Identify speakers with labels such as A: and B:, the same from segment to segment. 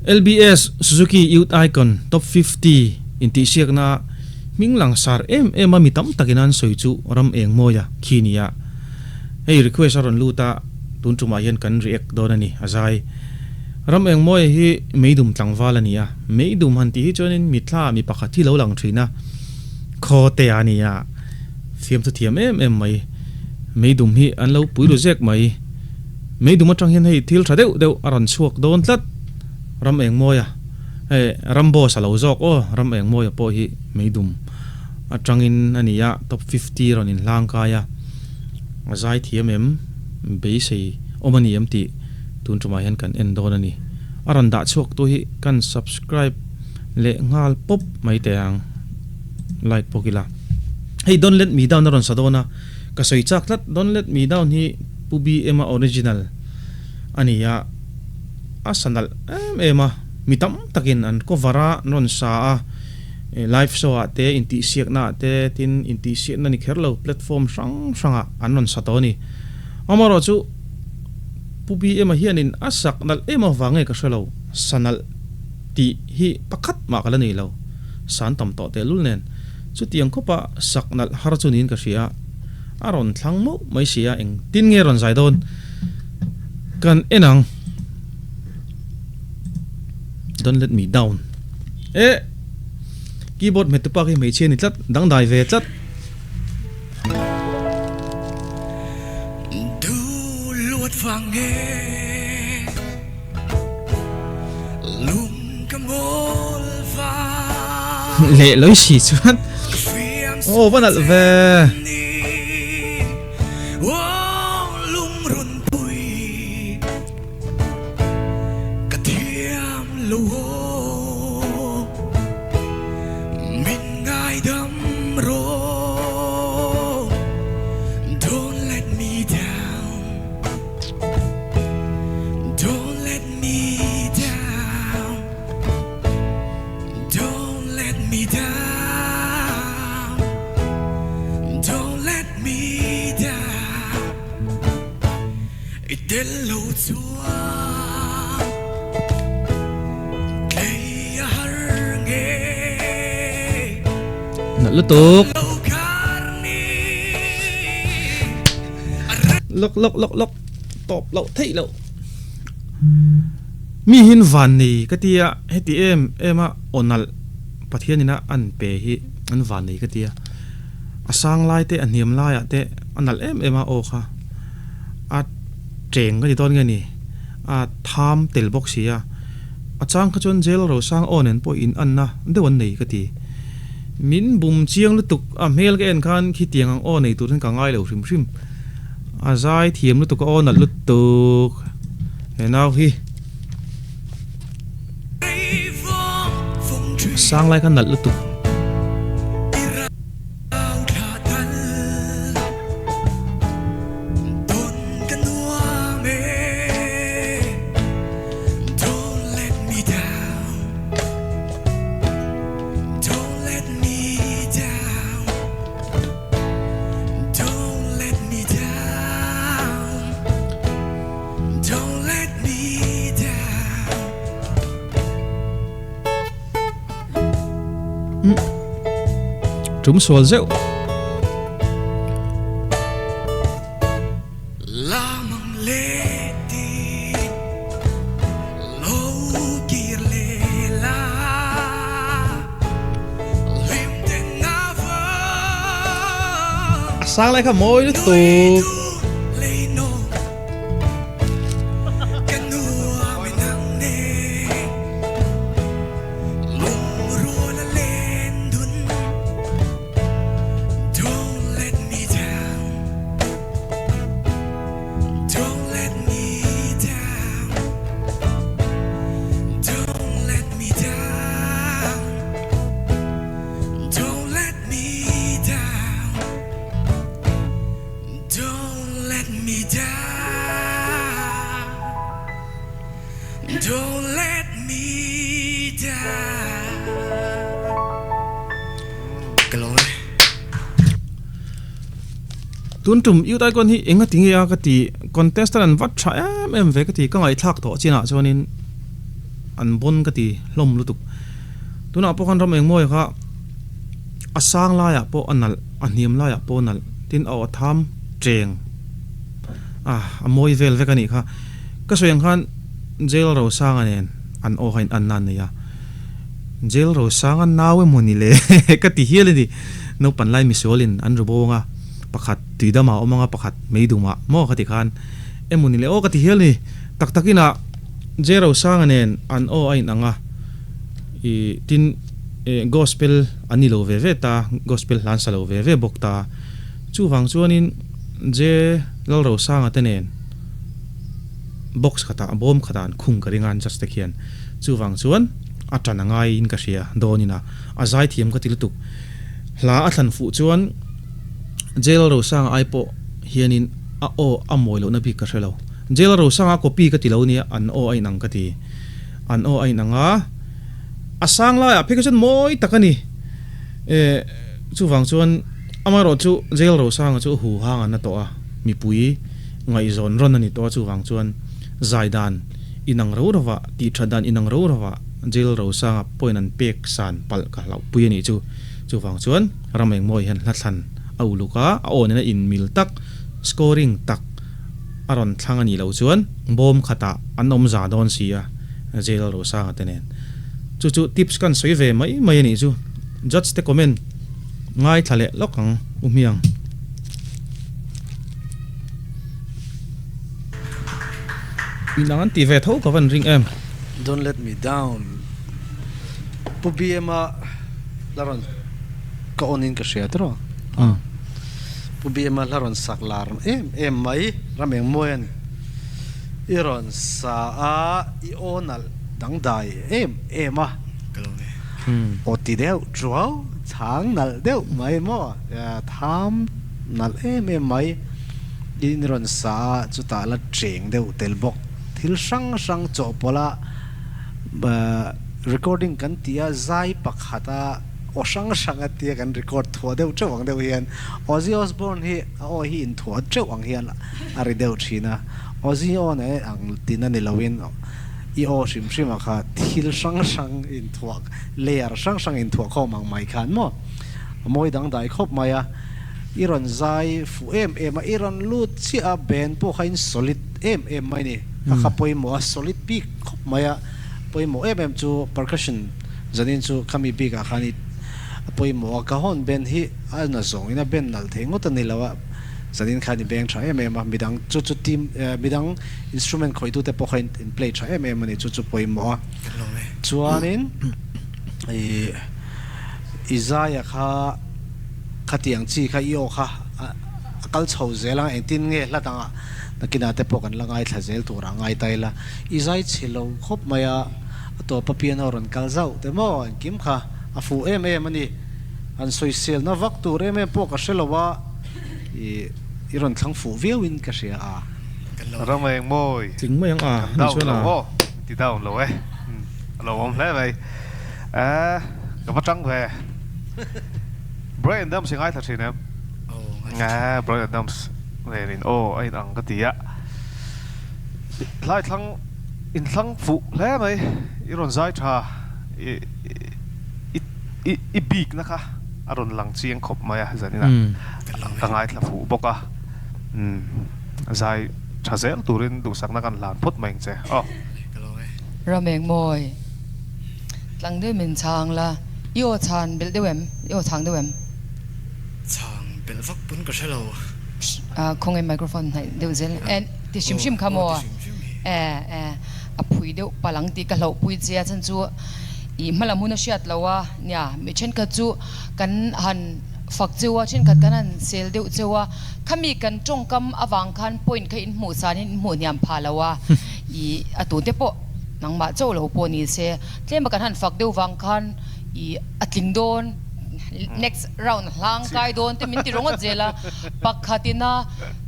A: LBS Suzuki Youth Icon Top 50 intihsiakna hming langsar em em a mi tam takin an sawi chu ram eng mawia khi ni a. Hei request a rawn lut a, tun tumah hian kan react dawn a ni, a zai. Ram eng mawia hi meidum tlangval a ni a, meidum han tih hi chuanin mitthla mi pakhat hi lo lang thin a, khaw te a ni a, fiamthu thiam em em mai. Meidum hi an lo pui ru zek mai. Meidum atang hian hei thil tha deuh deuh a rawn chhuak dawn tlat. Ram Engmawia, hei Ram Boss a lo zawk aw, Ram Engmawia pawh hi Meidum atangin a ni a, top 50 rawn inhlang kai a, a zai thiam em, beisei awm a ni em tih tun tumah hian kan en dawn a ni. A rawn dah chhuak tu hi kan subscribe leh nghal pawp mai teh ang, like bawk ila. Hei Don't Let Me Down a rawn sa dawn a. Ka sawi chak tlat, Don't Let Me Down hi Pu BM-a original a ni a, a sa nalh em em a, mi tam takin an cover a, an rawn sa a, live show ah te, intihsiakna ah te, tin intihsiakna ni kher lo platform hrang hrangah an rawn sa tawh a ni. Amaherawh chu Pu BM-a hianin a sak nalh em avang nge ka hre lo, sa nalh tih hi pakhat mah ka la nei lo, sa an tam tawh tehlul nen. Chutiang khawpa sak nalh har chu niin ka hria a, a rawn thlang mauh mai si a, engtin nge rawn zai dawn kan en ang. Don't let me down. Eh! Keyboard hmet tupa khi hmeichhia ni tlat, dangdai ve tlat.
B: Duhluat vang nge lung ka mawl vang.
A: Leh loi si chuan aw va nalh ve.
B: Ka thiam lo aw, min ngaidam rawh. Don't let me down, don't let me down, don't let me down, don't let me down. I tel lo chuan tlei a har nge.
A: Nalh lutuk. Lawk lawk lawk lawk tawp loh theih loh. Mi hin van nei ka tia heti em em a aw nalh Pathian ina an pe hi an van nei ka tia. A sang lai te a hniam lai ah te a nalh em em a aw kha. A cheng ka ti dawn nge ni, a tham tel bawk si a, a chang kha chuan jail rosang aw nen pawh in anna deuh an nei ka ti. Min bum chiang lutuk a hmel ka en khan khitiang ang aw nei tur hian ka ngai lo hrim hrim. A zai thiam lutuk a aw nalh lutuk he nau hi. Sang lai kha nalh lutuk. Tum sual zeuh. A sang lai kha mawi lutuk. Tun tum Youth Icon hi enga ti nge a ka ti contestant an vat tha em em ve ka ti ka ngaihthlak tawh chinah chuanin. an bon ka ti hlawm lutuk. Tunah pawh khan ram engmawi kha a sang laiah pawh a nalh, a hniam laiah pawh a nalh, tin a aw tham cheng a, a mawi vel vek a nih kha. Ka sawi ang khan Jail Rosanga nen an aw kha in anna an nei a, Jail Rosanga nau emaw ni le ka ti hial a ni. Naupan lai misualin an ru bawng a, pakhat tuidamah a awm ang a, pakhat meidumah maw ka ti khan emaw ni le aw ka ti hial a ni. Tak takin a Jail Rosanga nen an aw a inang a, ih tin eh gospel an ni lo ve ve ta, gospel hlan sa lo ve ve bawk ta. Chuvang chuanin J Lalrosanga te nen box khatah bawm khatah an khung ka ring a an judge te khian. Chuvang chuan a tan a ngaiin ka hria dawnin a, a zaithiam ka ti lutuk. Hla a thlan fuh chuan J Lalrosanga ai pawh hianin a aw a mawi lohna bik ka hre lo. J Lalrosanga a copy ka ti lo nia, an aw a inang ka ti. An aw a inang a, a sang laiah phei kha chuan mawi tak a ni. Eh, chuvang chuan amaherawh chu Jail Rosanga chu hu hang an na tawh a, mipui ngaihzawn rawn a ni tawh a, chuvang chuan zai dan inang ro rovah, tih that dan inang ro rovah Jail Rosanga point an pek san palh ka hlauhpui a nih chu. Chuvang chuan Ramengmawi hian hla thlan a uluk a, a aw nena inmil tak, scoring tak a rawn thlang a nih loh chuan bawm khatah an awm za dawn si a, Jail Rosanga te nen. Chu chu tips kan sawi ve mai mai a nih chu. Judge te comment ngaithla leh lawk ang u hmiang. Inang an ti ve tho ka van ring em.
C: Don't let me down Pu BM-a hla rawn ka on in ka hria tiraw? Pu BM-a hla rawn sak lar em em mai ram eng mawi a ni. I rawn sa a i aw nalh dangdai em em a. Aw ti deuh chuau chhang nalh deuh mai maw tham nalh em em mai in rawn sa a chutah la cheng deuh tel bawk thil hrang hrang chawhpawlh a recording kan tih a zai pakhat a aw hrang hrang a tia kan record thuah deuh teuh ang deuh hian Ozzy Osbourne hi a aw hi inthuah teuh ang hian a ri deuh thin a Ozzy aw nen ang tina ni loin I aw hrim hrim a kha thil hrang hrang inthuah layer hrang hrang inthuah khawm ang mai khan maw a mawi dangdai khawp mai a, i rawn zai fuh em em a, i rawn lut chiah a band pawh kha in solid em em mai ni, kha kha pawimawh a solid bik khawp mai a, pawimawh em em chu percussion zanin chu khami bik ah khan i a pawimawh a, cajon band hi a na zawng in a band nalh thei ngawt a ni lo a, zanin khan i beng tha em em a, midang chu chu team midang Instrument khawihtute pawh kha in play tha em em a ni, chu chu pawimawh a. Chuanin i i zaia kha khatiang chi kha i aw kha a kal chho zel ang, engtin nge hla dangah nakinah te pawh kan la ngaithla zel turah ngai ta ila. I zai chhe lo khawp mai a, a tawpa piano rawn kal zauh te maw engkim kha a fuh em em a ni. Han sawiselna vak tur em em pawh ka hre lo a, i i rawn thlang fuh viauin ka hria a.
D: Ram eng mawi.
A: Tling mai ang a
D: ni chuan a. Aw ti down lo e. A lo awm hle mai. Eh ka va tang ve. Brian Adams i ngaithla thin em? Eh Brian Adams nen in aw a in ang ka ti a. Hlai thlang in thlang fuh hle mai. I rawn zai tha i i i bik na kha a rawn lang chiang khawp mai a zanin ah ka ngaithla fuh bawk a. Zai tha zel turin duhsakna kan hlan phawt mai ang che aw.
E: Rameng mawi tlang deuh min chhang la, i aw chhan belh deuh em? I aw chhang deuh em?
B: Chhang belh vak pawn ka hre lo.
E: Khawngaih microphone hnaih deuh zel e ti hrim hrim kha maw? E e a phui deuh palh ang tih ka hlauh pui che a chhan chu i hmalam hun a hriat lo a nia mi thenkhat chu kan han fak cheu a thenkhat kan han sel deuh cheu a. Khami kan tawngkam avang khan point kha in hmuh san in hmuh hniam phah lo a, i a tute pawh nangmah chauh lo pawh ni se, tlema kan han fak deuh vang khan i a tling dawn, next round hlang kai dawn te min ti rawngawt zel a, pakhatina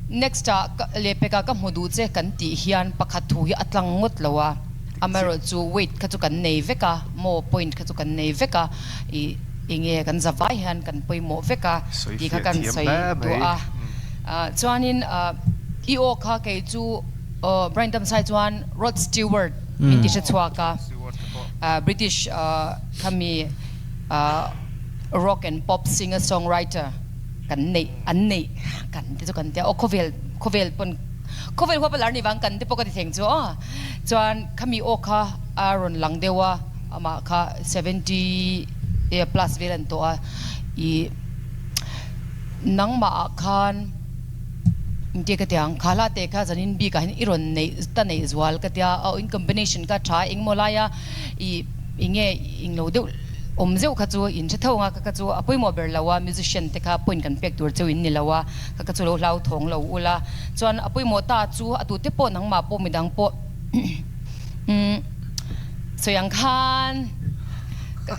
E: next ah lehpekah ka hmu duh che kan tih hian pakhat thu hi a tlang ngawt lo a, amaherawhchu weight kha chu kan nei vek a, maw point kha chu kan nei vek a, i. Enge kan za vai hian kan pawimawh vek a tih kha kan sawi duh a. Chuanin i aw kha kei chu Brian Damsai chuan Rod Stewart. min ti hre chhuak a, British khami rock and pop singer songwriter kan neih an neih kan te chu kan tia aw khawvel khawvel pawn khawvel huap a lar ni vang kan te pawh ka ti thleng chu aw chuan khami aw kha a rawn lang deuh a amah kha 70 plus vel an tawh a ih nangmah ah khan Engtia ka tiang kha hla te kha zanin bik ah hian i rawn neih ta neih zual ka tia a in combination kha tha engmaw lai a ih enge englo deuh awm zeuh kha chu in hre tho ang a ka ka chu a pawimawh ber lo a musician te kha point kan pek tur cheu in ni lo a ka ka chu lo hlau thawng lo ula chuan a pawimawh ta chu a tute pawh nangmah pawh midang pawh umm sawi ang khan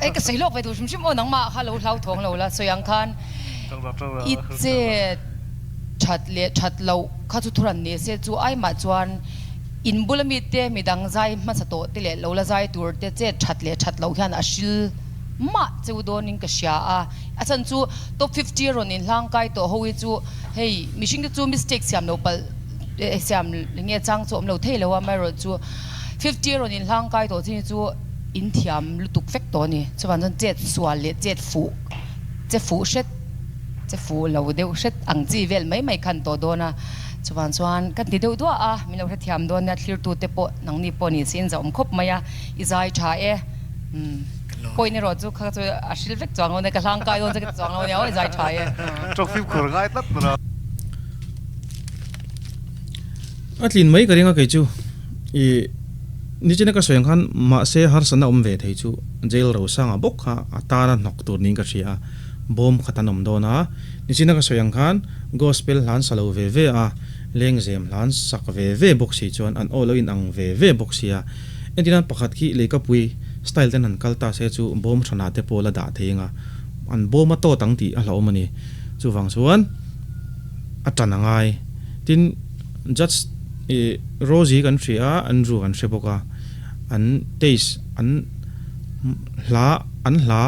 E: ei ka sawi lawk ve tur hrim hrim aw nangmah kha lo hlau thawng lo la sawi ang khan i chet that leh that loh kha chu thuran ni se chu ai mah chuan in bula mite midang zai hmasa tawh te leh lo la zai tur te chet that leh that loh hian a hril mah cheu dawnin ka hria a, a chhan chu top 50 a rawn inhlang kai tawh ho hi chu hei mihring te chu mistake siam lo palh siam nge chang chu awm lo thei lo a, amaherawh chu 50 a rawn inhlang kai tawh chin hi chu in thiam lutuk vek tawh a ni, chuvang chuan chet sual leh chet fuh che fuh hret. Che fuh lo deuh hret ang chi vel mai mai khan tawh dawn a, chuvang chuan ka ti deuh duah a, min lo hrethiam dawn nia thlirtute pawh nangni pawh ni se in zahawm khawp mai a, i zai tha e, umm point erawh chu kha chu a hril vek chuang lo nia, ka hlang kai dawn che ka ti chuang lo nia aw i zai tha e.
D: Tawng fimkhur ngai tlat tur a.
A: A tlin mai ka ring a kei chu i nichina ka sawi ang khan mahse harsatna awm ve thei chu jail rosanga bawk kha a tana hnawk tur niin ka hria a. Bawm khat an awm dawn a, nichina ka sawi ang khan Gospel hlan sa lo ve ve a, lengzem hlan sak ve ve bawk si chuan an aw lo in ang ve ve bawk sia. Entirnan pakhat khi leikapui style ten han kal ta se chu bawm hranah te pawh la dah thei anga an bawm a tawt ang tih a hlauhawm a ni. Chuvang chuan a tan a ngai. Tin, judge ih Rosie kan hria a, Andrew kan hre bawk a, an taste an hla an hla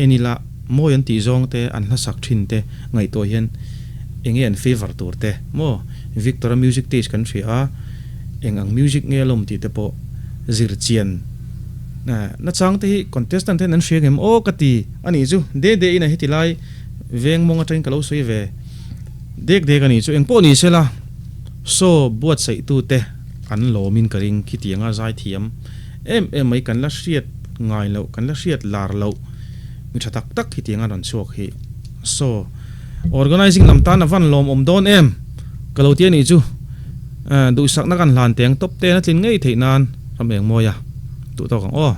A: en ila mawi an tih zawng te, an hlasak thin te ngaihtuah hian enge an favour tur te maw? Victor-a music taste kan hria a, eng ang music nge a lawm tih te pawh zir chian nachang te hi contestant ten an hria ngem aw ka ti a nih chu de de in a heti lai veng mawng atangin ka lo sawi ve dek dek a nih chu engpawh ni sela saw buatsaih tu te an lawmin ka ring khitianga zaithiam em em mai kan la hriat ngai loh kan la hriat lar loh mi tha tak tak hetiang a rawn chhuak hi. So, organising lam tan a van lawmawm dawn em? Ka lo ti a nih chu. Duhsakna kan hlan teng tawp ten a tlin ngei theih nan ram eng mawi a duh tawk ang aw.